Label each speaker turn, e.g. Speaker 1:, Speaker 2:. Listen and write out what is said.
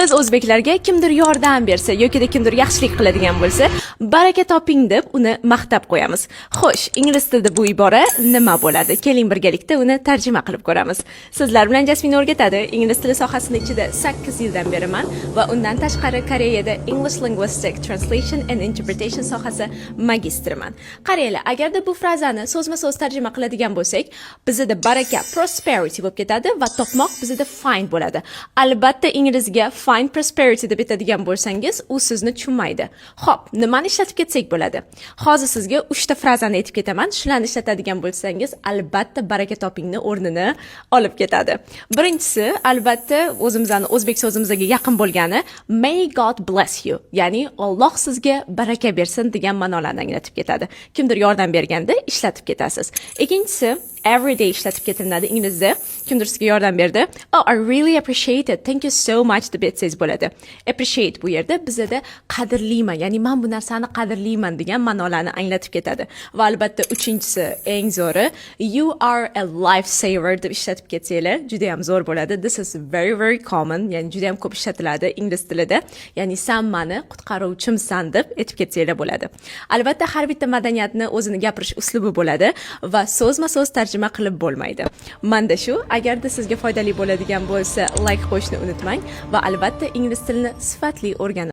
Speaker 1: Biz o'zbeklarga kimdir yordam bersa yokida kimdir yaxshilik qiladigan bo'lsa, "Baraka toping" deb uni maqtab qo'yamiz. Xo'sh, ingliz tilida bu ibora nima bo'ladi? Keling, birgalikda uni tarjima qilib ko'ramiz. Sizlar bilan Jasmin o'rgatadi. Ingliz tili sohasini ichida 8 yildan beriman va undan tashqari Koreyada English Linguistic Translation and Interpretation sohasi magistriman. Qaranglar, agarda bu frazani so'zma-so'z tarjima qiladigan bo'lsak, bizada baraka prosperity bo'lib ketadi va topmoq bizada find bo'ladi. Albatta, inglizga "find prosperity" deb aytadigan bo'lsangiz, u sizni tushunmaydi. Xo'p, nimani ishlatib ketsak bo'ladi? Hozir sizga 3 ta frazani aytib ketaman. Shularni ishlatadigan bo'lsangiz, albatta "baraka topingni" o'rnini olib ketadi. Birinchisi, albatta, o'zimizni o'zbek so'zimizga yaqin bo'lgani "May God bless you", ya'ni "Alloh sizga baraka bersin" degan ma'nolarni anglatib ketadi. Kimdir yordam berganda ishlatib ketasiz. Ikkinchisi, everyday ishlatib ketiladi inglizda. Kimdir sizga yordam berdi. "Oh, I really appreciate it. Thank you so much" deb aytsangiz bo'ladi. Appreciate bu yerda bizada qadrlayman, ya'ni man bu narsani qadrlayman degan ma'nolarni anglatib ketadi. Va albatta uchinchisi, eng zo'ri, "You are a lifesaver" deb ishlatib ketsanglar, juda ham zo'r bo'ladi. This is very very common, ya'ni juda ham ko'p ishlatiladi ingliz tilida. Ya'ni "San mani qutqaruvchimsan" deb aytib ketsanglar bo'ladi. Albatta, har bitta madaniyatni o'zini gapirish uslubi bo'ladi va so'zma-so'z tarjima qilib bo'lmaydi. Manda shu, agarda sizga foydali bo'ladigan bo'lsa, like qo'yishni unutmang va albatta ingliz tilini sifatli o'rganib